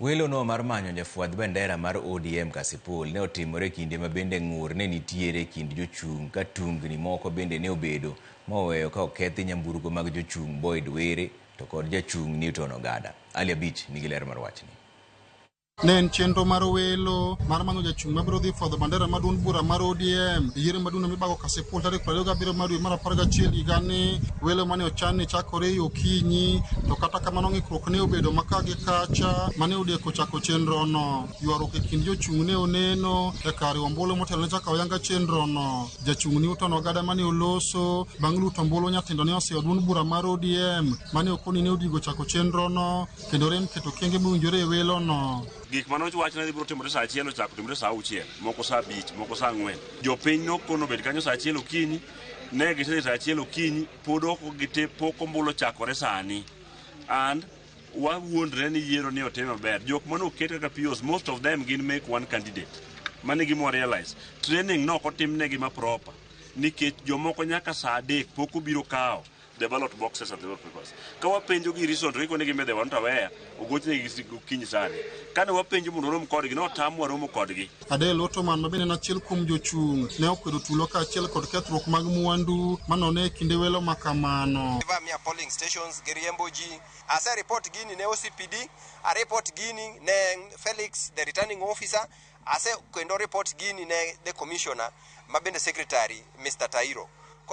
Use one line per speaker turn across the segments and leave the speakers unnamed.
Welo no mar manyo jafuadh bendera mar ODM Kasipul ne otimore kinde ma bende ng'ur ne nitiere kind jochung' ka tungni moko bende ne obedo ma oweyo ka okethi nyamburko mag jochung' Boyd Were to kod jachung' Newton Ogada. Ali Abich nigi ler mar wachni.
Ne en chenro mar welo mar manyo jachung' mabiro dhi fwadho bandera mar duond bura mar ODM e yiero maduong' mibago Kasipul tarik 27 mar dwe mar 11 higani. Welo mane ochan ne chakore e okinyi to kata kamano ng'ikruok ne obedo ma ka gi kacha mane odeko chako chenrono. Ywaruok e kind jochung' ne oneno e kar riwo ombulu motelo ne chako ayanga chenrono. Jachung' Newton Ogada mane oloso bang' luto ombulu nyatindo ne oseyo duond bura mar ODM mane okoni ne odigo chako chenrono kendo rem keto kenge mowinjore e welono.
Gik mane owach ni biro timore saa achiel ochako timore saa auchiel, moko saa abich, moko saa ang'wen. Jopiny nokono obed kanyo saa achiel okinyi, ne gisedhi saa achiel okinyi, pod ok gite pok ombulu ochakore sani. And wawuondre ni yiero ni otim maber. Jok mane oket kaka POs, most of them gin make one candidate. Mano e gima wa realize. Training ne ok otimnegi ma proper nikech jomoko nyaka saa adek pok obiro kawo the ballot boxes and the ballot papers. Ka wapenjo gi reason to gikone gi they were not aware, ogochne gi gokinyi sani. Kane wapenjo mondo warom kodgi, ne otamwa romo kodgi.
Adel Ottoman ma bende en achiel kuom jochung' ne okwedo tulo kaachiel kod kethruok mag mwandu manone e kinde welo ma kamano.
Givamia polling stations, giriembo ji. Ase report gini ne OCPD, a report gini ne Felix the returning officer, ase kendo report gini ne the commissioner ma bende secretary Mr. Tairo.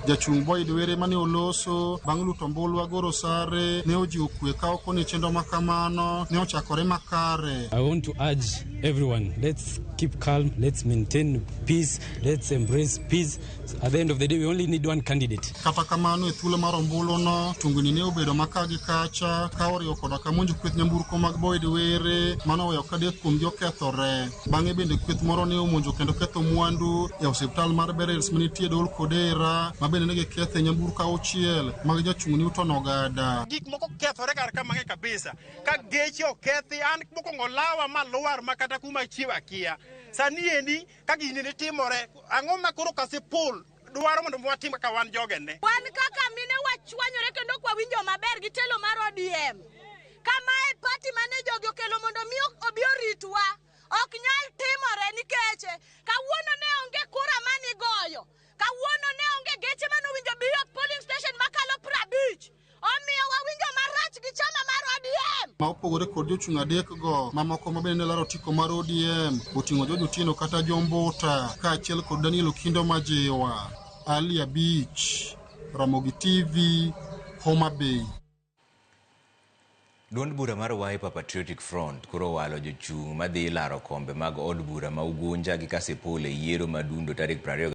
Jachung' Boyd Were mane oloso bang' luto ombulu Agoro Sare ne ojiwo kwe ka okoni chenro ma kamano ne ochakore makare.
I want to urge everyone, let's keep calm, let's maintain peace, let's embrace peace. At the end of the day, we only need one candidate.
Kata kamano e thuolo mar ombuluno, tungni ne obedo ma ka gi kacha ka oriwo koda ka monjo kweth nyamburko mag Boyd Were mane oweyo ka adek kuomgi okethore. Bang'e bende kweth moro ne omonjo kendo ketho mwandu e osiptal mar Berels manitie Dol Kodera ma bende ne gikethe nyamburko auchiel mag jachung' Newton Ogada.
Gik moko kethore kar ka mang'e kabisa. Ka geche okethi, an mokwongo lawa malwar ma kata kuma achiew akia. Sani endi ka gini ne timore, ang'o ma koro Kasipul dwaro mondo watim kaka wan jogene?
Wan kaka mine wachwanyore kendo ok wawinjo maber gi telo mar ODM. Kamae party mane jogi okelo mondo mi obi oritwa ok nyal timore nikech kawuono ne onge kura manigoyo. Kawuono ne onge geche mane owinjo biyo polling station makalo 50. Omiyo wawinjo marach gi chama mar ODM.
Ma opogore kod jochung' adek go mamoko ma bende ne laro otiko mar ODM oting'o George Otieno kata Jombuta kaachiel kod Daniel Okindo Majiwa. Ali Abich, Ramogi TV, Homa Bay.
Duond bura mar Wiper Patriotic Front koro owalo jochung' madhi laro kombe mag od bura ma Ugunja gi Kasipul e yiero madundo tarik 20.